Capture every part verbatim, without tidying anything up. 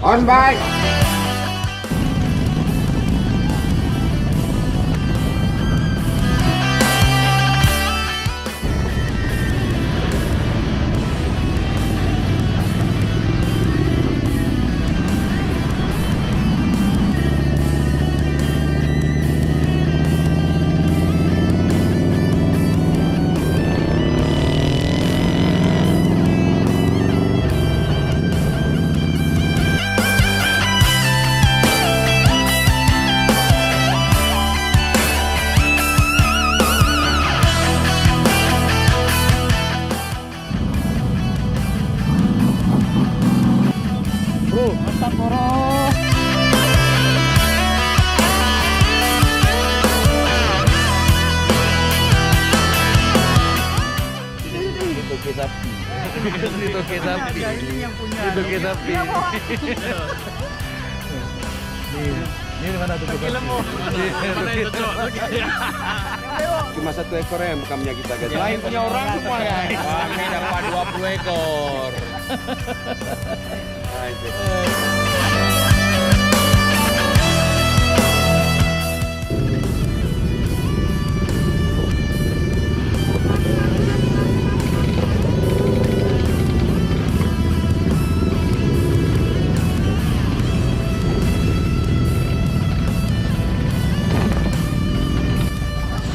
On bike. Bro, mantap, bro. Ini toke sapi. Ini toke sapi. Ada, ini yang punya. Ini toke sapi. Dia bawa. Ni, ni di mana tu? Kaki lembu. Mana yang cocok? Cuma satu ekor yang bekamnya kita, guys. Lain punya orang semua, guys. Kami dapat dua puluh ekor. Hai, cek.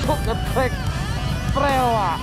Masuk ke trek trail, ah.